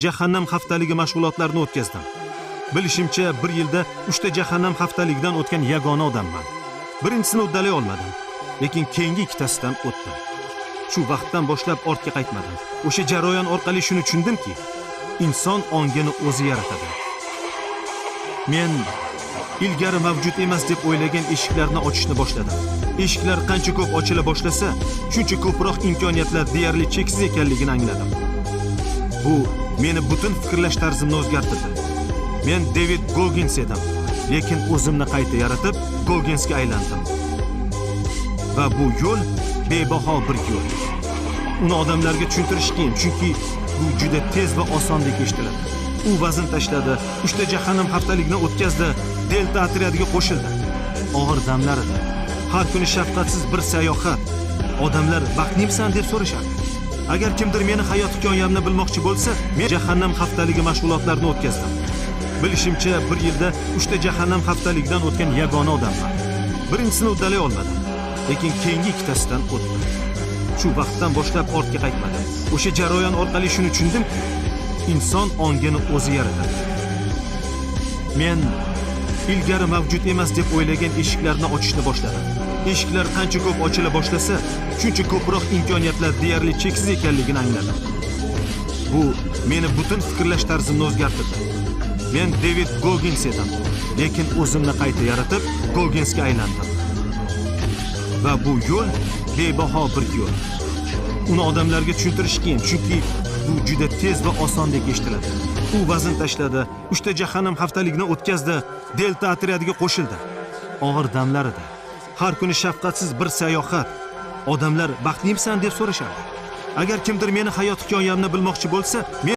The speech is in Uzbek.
Jahannam haftaligi mashg'ulotlarini o'tkazdim. Bilishimcha, bir yilda 3 ta jahannam haftaligidan o'tgan yagona odamman. Birinchisini uddalay olmadim, lekin keyingi ikkitasidan o'tdim. Shu vaqtdan boshlab ortga qaytmadim. O'sha jarayon orqali shuni tushundimki, inson ongini o'zi yaratadi. Men ilgari mavjud emas deb o'ylagan eshiklarni ochishni boshladim. Eshiklar qancha ko'p ochila boshlasa, shuncha ko'proq imkoniyatlar deyarli cheksiz ekanligini angladim. Bu meni butun fikrlash tarzimni o'zgartirdi. Men David Goggins edim, lekin o'zimni qayta yaratib, Gogginsga aylandim. Va bu yo'l bebaho bir yo'l. Uni odamlarga tushuntirish qiyin, chunki bu juda tez va osondek eshitiladi. U vazn tashladi, 3 ta jahannam haftalikni o'tkazdi, Delta otryadiga qo'shildi. Og'ir damlar edi. Har kuni shafqatsiz bir sayohat. Odamlar baxtlimisan deb so'rashardi. Agar kimdir meni hayot hikoyamni bilmoqchi bo'lsa, men jahannam haftaligi mashg'ulotlarini o'tkazdim. Bilishimcha, bir yilda 3 ta jahannam haftaligidan o'tgan yagona odamman. Birinchisini uddalay olmadim, lekin keyingi ikkitasidan o'tdim. Shu vaqtdan boshlab ortga qaytmadim. O'sha jarayon orqali shuni tushundimki, inson ongini o'zi yaratadi. Men ilgari mavjud emas deb o'ylagan eshiklarni ochishni boshladim. Eshiklar qancha ko'p ochila boshlasa, shuncha ko'proq imkoniyatlar deyarli cheksiz ekanligini angladim. Bu meni butun fikrlash tarzimni o'zgartirdi. Men David Goggins edim, lekin o'zimni qayta yaratib, Gogginsga aylandim. Va bu yo'l bebaho bir yo'l. Uni odamlarga tushuntirish qiyin, chunki bu juda tez va osondek eshitiladi. U vazn tashladi, 3 ta jahannam haftalikni o'tkazdi, Delta otryadiga qo'shildi. Og'ir damlar edi. Har kuni shafqatsiz bir sayohat. Odamlar baxtlimisan deb so'rashardi. Agar kimdir meni hayot hikoyamni bilmoqchi bo'lsa, men